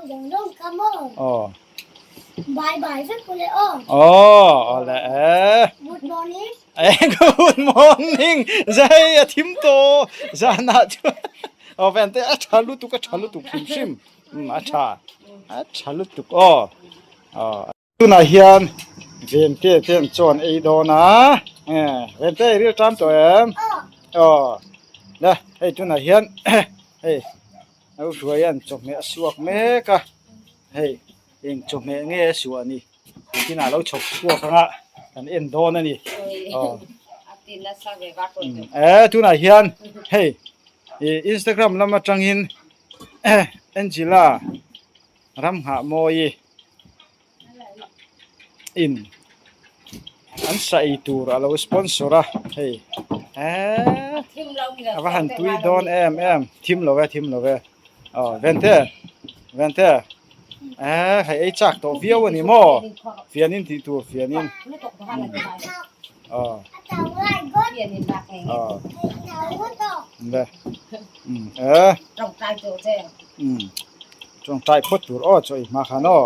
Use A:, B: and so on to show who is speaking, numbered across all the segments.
A: Aw. Aw awle e.
B: Good morning.
A: E good morning zai a thim tawh zanah chuan aw vente a tha lutuk a tha lutuk hrim hrim a tha a tha lutuk aw aw. Tunah hian Vente te an chaw an ei dawn a, Vente i ril ṭam tawh em? Aw le hei tunah hian hei lo hruai hian chawhmeh a suak mek a, hei eng chawhmeh nge a suah a ni engtin ah lo chhawp chhuak anga kan en dawn a ni aw e tunah hian hei ih Instagram lam atangin Angela Ramnghah mawi in an sa ei tur a lo sponsor a hei eee a va han tui dawn em em thim lo e thim lo e aw vente vente eee hei ei chak tawh viau a ni maw fian in tih tur fian in aw aw le eee Tawngtai phawt tur aw chaw i hma khan aw.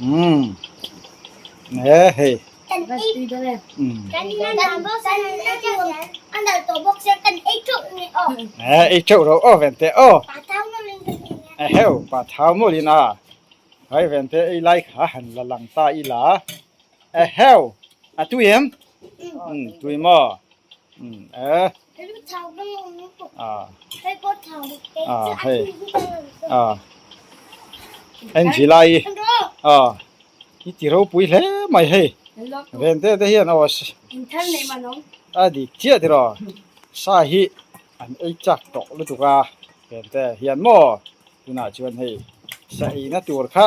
A: Umm he hei. He ei teuh ro aw ven teh aw. Eheu pa thau mawlh in a. Hai ven teh ei lai kha han la lang ta ila. Eheu! A tui em? Umm tui maw? Umm eh. Ah. Ah hei. Ah. Angela i. Ah. I ti ropui hle mai hei. Ven te te hian aw. A dik chiah tiraw. Sa hi an ei chak tawh lutuk a. Ven te hian maw? Tunah chuan hei sa eina tur kha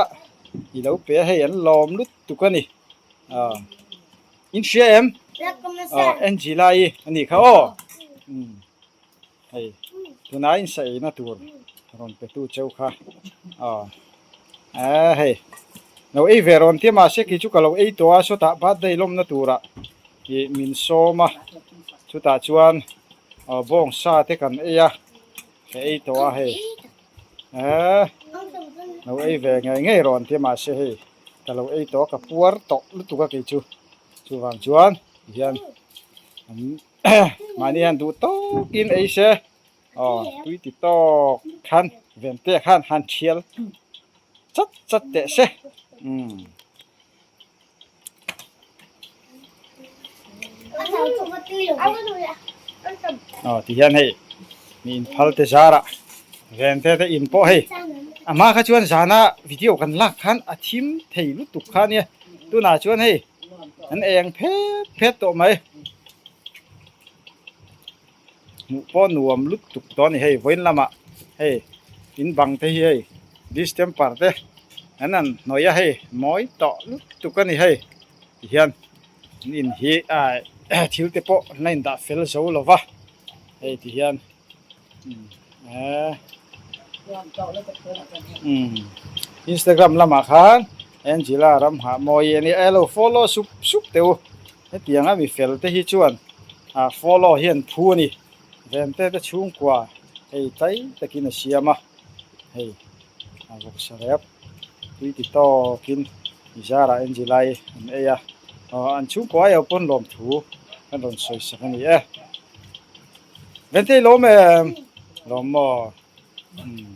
A: i lo pe a hei an lawm lutuk. Tuk a ni. Aw. In hria em? Aw, Angela i a nih kha aw. Umm. Hei, tunah in sa eina tur rawn pe tu cheu kha. Aw. Aaa hei. Lo ei ve rawn tia mahse kei chu ka lo ei tawh a sawtah birthday lawmna turah ih min sawm a. Chutah chuan aw bawngsa te kan ei a. Ka ei tawh a hei. Aaa. Lo ei ve ngei ngei rawn tia mahse hei. Ka lo ei tawh a ka puar tawh lutuk a kei chu chuvang chuan tihian an mahni hian duh tawkin ei se aw tui ti tawk khan ven te khan han thial chat chat teh se umm. Aw tihian hei mi inphal te zarah ven te te in pawh hei a hma kha chuan zana video kan lak khan a thim thei lutuk kha ania tunah chuan hei an eng phet phet tawh mai hmuh pawh nuam lutuk tawh a ni hei vawiin lamah hei in bang te hi hei distemper te an han hnawih a hei mawi tawh lutuk a ni hei tihian an in hi ah thil te pawh an la indah fel zo lo va hei tihian umm instagram lamah khan Angela Ramhahmawii a nia alo follow sup sup teh u. Hetiang a mi fel te hi chuan ah follow hi an phu a ni. Vente te chhungkua hei tlai takin a siam a, hei a vawksa rep tui ti tawkin Zara Angela-i an ei a, aw an chhungkua ai pawn lawmthu kan rawn sawi sak a ni e. Vente i lawm em? Lawm maw? Umm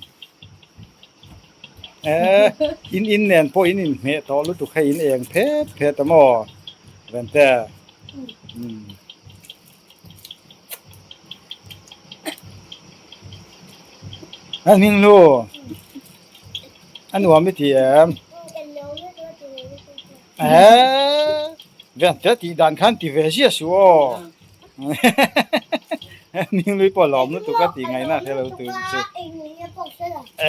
A: eh in in nen pawh in inhmeh tawh lutuk hei in eng phet phet a maw Vente umm a hming hlu a nuam i ti em eh Vente tih dan khan ti ve ziah suh aw. Hming lui pawh lawm lutuk a tih ngaihna a hre lo tur chu.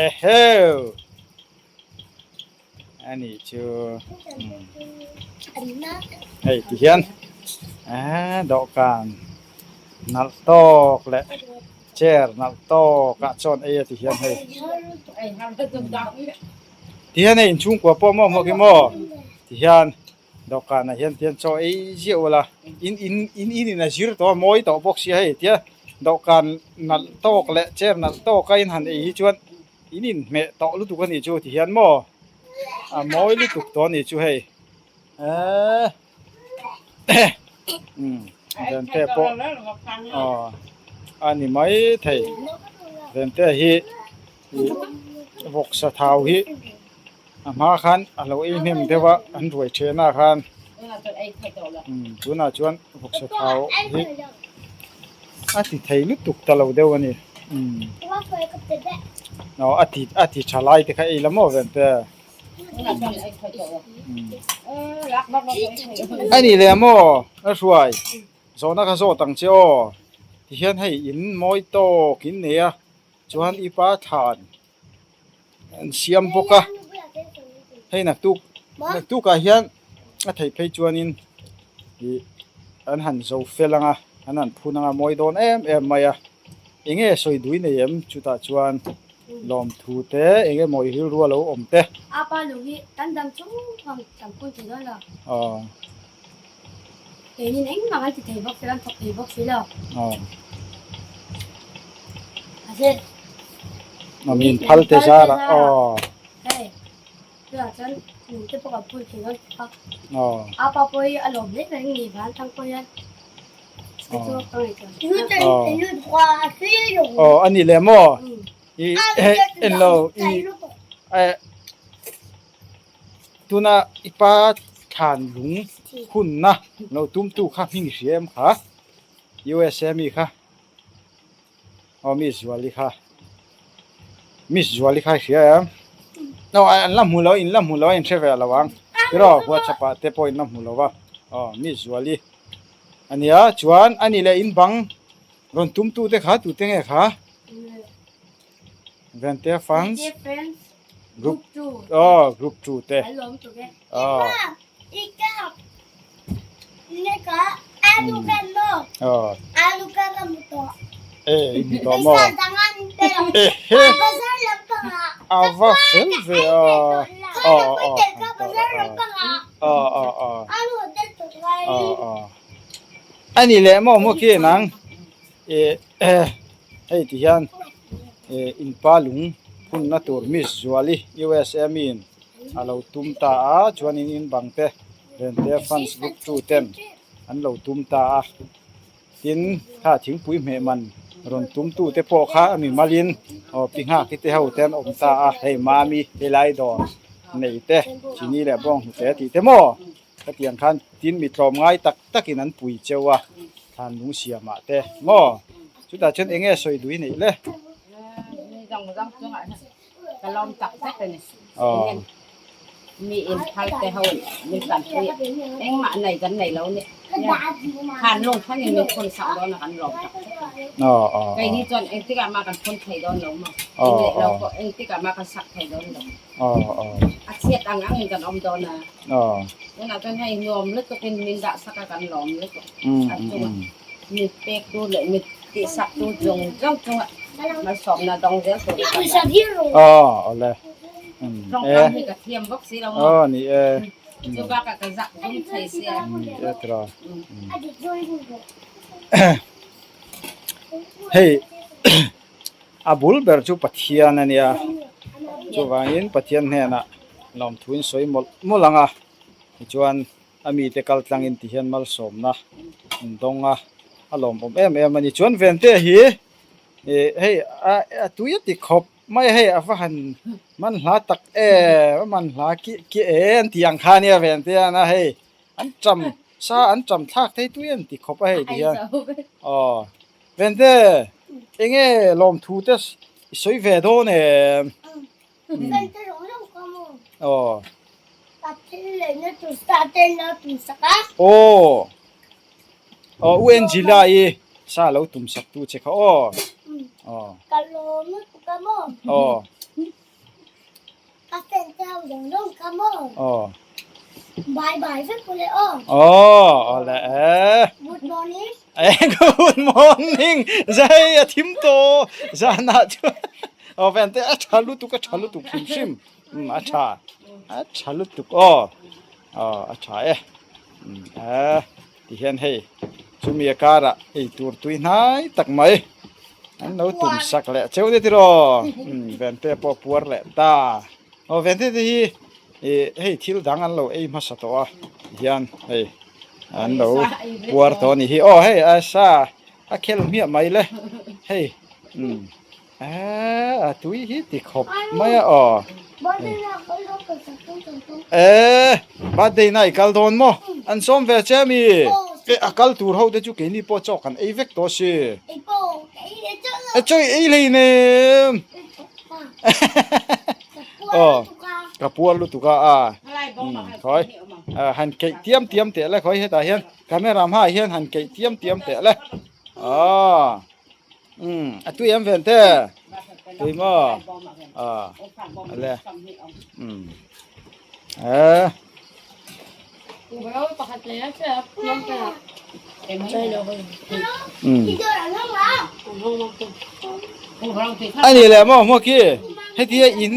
A: Eheu! A nih chu. Hei ti hian ah dawhkan nalh tawk leh chair nalh tawk ah chuan ei a ti hian hei. Ti hian hei inchhungkua pawh maw hmuak hi maw ti hian. Dawhkanah hian tihian chaw ei ziah ula in in in in a zir tawh a mawi tawh bawk sia hei tia dawhkan nalh tawk leh chair nalh tawk a in han ei hi chuan in inhmeh tawh lutuk a nih chu tihian maw a mawi lutuk tawh a nih chu hei eee umm vente pawh aw a ni maithei vente hi ih vawksa thau hi. A hma khan a lo ei hnem deuh a an ruai then ah khan tunah chuan vawksa thau hi a ti thei lutuk ta lo deuh a ni aw a ti a ti tha lai te kha ei la maw ven te a nih leh maw a hruai zawhna kha zawt ang che aw tihian hei in mawi tawk in nei a chuan i pa thlan. an siam bawk a hei naktuk naktukah hian a theih phei chuanin ih an han zo fel ang a an han phun ang a mawi dawn em em mai a eng nge sawi dui nei em chutah chuan lawmthu te eng emaw i rilru a lo awm te.
B: Apa lung hi kan dam chung ang tam phun thei dawn lo.
A: Aw.
B: Keinin engmah kan ti thei bawk si lo, kan thawk thei bawk si lo.
A: Aw.
B: Mahse.
A: Aw min phal te zar a. Aw.
B: Hei, chutah chuan lung te pawh kan phun thei dawn a.
A: Aw.
B: Apa pawh hi a lawm hle mai ni van tang pawh hian. Chu chu ka ngaihtuah.
A: Aw. Aw a ni leh maw? I en lo i eh. Tuna i pa thlan lung hunna lo tumtu kha hming hria em kha? USA mi kha aw Miss Zuali kha Miss Zuali kha i hria em? No an la hmu lo in la hmu lo a in hre ve lo ang tiraw WhatsApp ah te pawh in la hmu lo va aw Miss Zuali ania chuan ani leh in bang rawn tumtu te kha tute nge kha? Vente fans Group aw group 2 te aw aw e i hmu tawh maw ehe a va fel ve a aw aw aw aw aw aw aw a ni leh maw maw khi nang e hei ti hian eh inpa lung hunna tur Miss Zuali USA miin a lo tum ta a chuanin in bang te Rente fans group 2 ten an lo tum ta a tin kha thingpui hmeh man rawn tum tu te pawh kha a mi malin aw pi nghak te ho te an awm ta a hei mami helai dawr nei te chini leh bawng hnute tih te maw. Hetiang khan tin mi tlawm ngai tak takin an pui cheu a, thlan lung siamah te maw? Chutah chuan eng nge sawi duh i neih le?
C: Ni zawng zawng chungah hian ka lawm tak zet a ni.
A: Aw.
C: Mi in phal te ho min tan pui a, engmah nei kan nei lo ni. Thlan lung thleng in min phun sak dawn a kan lawm tak zet a ni.
A: Aw aw.
C: Keini chuan engtikah mah kan phun thei dawn lo maw? Eng leh lo pawh engtikah mah kan sak thei dawn lo.
A: Aw aw.
C: A chhiat ang angin kan awm dawn a.
A: Aw.
C: Tunah chuan hei nuam lutuk in min dah sak a kan lawm lutuk. A chungah mi pek tu leh mi tih sak tu zawng zawng chungah malsawmna dawng zel tur in kan lawm.
A: Aw awle.
C: Tawngkam hi ka thiam bawk si lo maw.
A: Aw ni e.
C: Chu bakah ka zak zum thei sia.
A: Ni e tira. Hei a bul ber chu Pathian a nia. Chuvangin Pathian hnenah lawmthu in sawi mawlh mawlh ang a tichuan a mite kal tlangin ti hian malsawmna an dawng a a lawmawm em em a ni chuan vente hi ih hei a a tui a ti khawp mai a hei a va han man hla tak em a man hla ki ki e an tih ang kha ania vente hian a hei an ṭam sa an ṭam thlak thei tui an ti khawp a hei ti hian aw vente enge lawmthu te i sawi ve dawn em. Aw. Aw. Aw U Angela i sa lo tum sak tu che kha aw. Aw. Aw. Aw. Aw awle e. Good morning. Zai a thim tawh zanah chuan aw ven te a tha lutuk a tha lutuk hrim hrim a tha a tha lutuk aw aw a tha e. A tihian hei chumi a karah eitur tui hnai tak mai an lo tum sak leh cheu nia tiraw vente pawh a puar leh ta aw vente te hi ih hei thil dang an lo ei hmasa tawh a tihian hei an lo puar tawh a nih hi aw hei a sa a khel hmiah mai le hei umm. A tui hi ti khawp mai a aw. E birthday na i kal dawn maw? An sawm ve che mi? E a kal tur ho te chu keini pawh chaw kan ei vek tawh si. E chaw i ei hlei nem. Aw ka puar lutuk a a. Khawi han keih tiam tiam teh le khawi hetah hian camera hmaah hian han keih tiam tiam teh le. Aw. Um a tui em ven te tui maw a ale um e ani le maw maw khi hetia in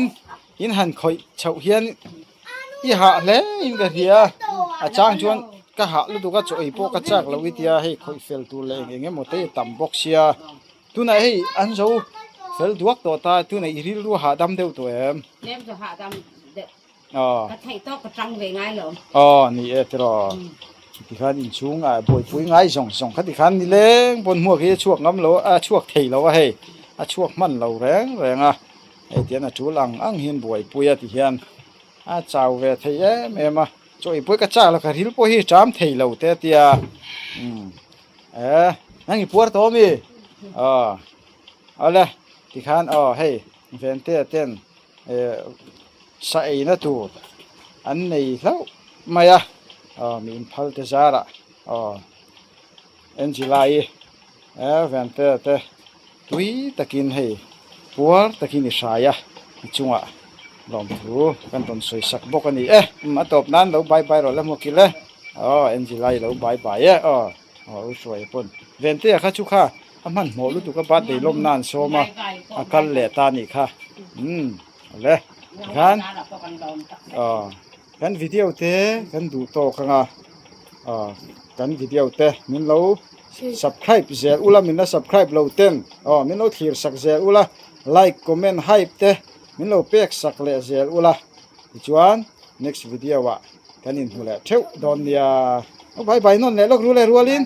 A: in han khawih chhoh hian I hah hle in ka hria a chang chuan ka hah lutuk a chaw ei pawh ka chak loh i tia hei khawih fel tur leh eng eng emaw te tam bawk sia tunah hei an zo fel duak tawh ta tunah i rilru hahdam deuh tawh em?
C: Tlem chu hahdam deuh
A: Aw.
C: Ka theih tawk ka tang ve ngai lo.
A: Aw ni e tiraw tikhan inchhung ah buaipui ngai zawng zawng kha tikhan nileng pawn hmuak hi a chhuak ngam lo a chhuak thei lo a hei a chhuak hman lo reng reng a. Hei tian a tul ang ang hian buaipui a ti hian a chau ve thei em em a, chaw ei pawh ka chak lo ka ril pawh hi ṭam thei lo te a tia umm eh nang i puar tawh ami aw awle tikhan aw hei vente ten eh sa eina tur an nei hlauh mai a aw mi inphal te zarah aw Angela-i eh vente te. Tui takin hei puar takin i hrai a, i chungah lawmthu kan rawn sawi sak bawk a ni e. Umm a tawp nan lo bye bye rawh la hmuak ila aw Angela i lo bye bye e aw aw u hruai pawn Ventea kha chu kha a hmanhmawh lutuk a birthday lawm nan sawm a a kal leh ta a nih kha umm awle tikhan aw kan video te kan duh tawk anga aw kan video te min lo Subscribe zel ula min la subscribe lo ten aw min lo thlir sak zel ula like comment hype te min lo pek sak leh zel ula tichuan next video ah kan inhmu leh theuh dawn nia aw bye bye nawn leh lawk ru leh rualin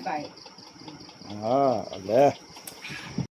A: ah ale.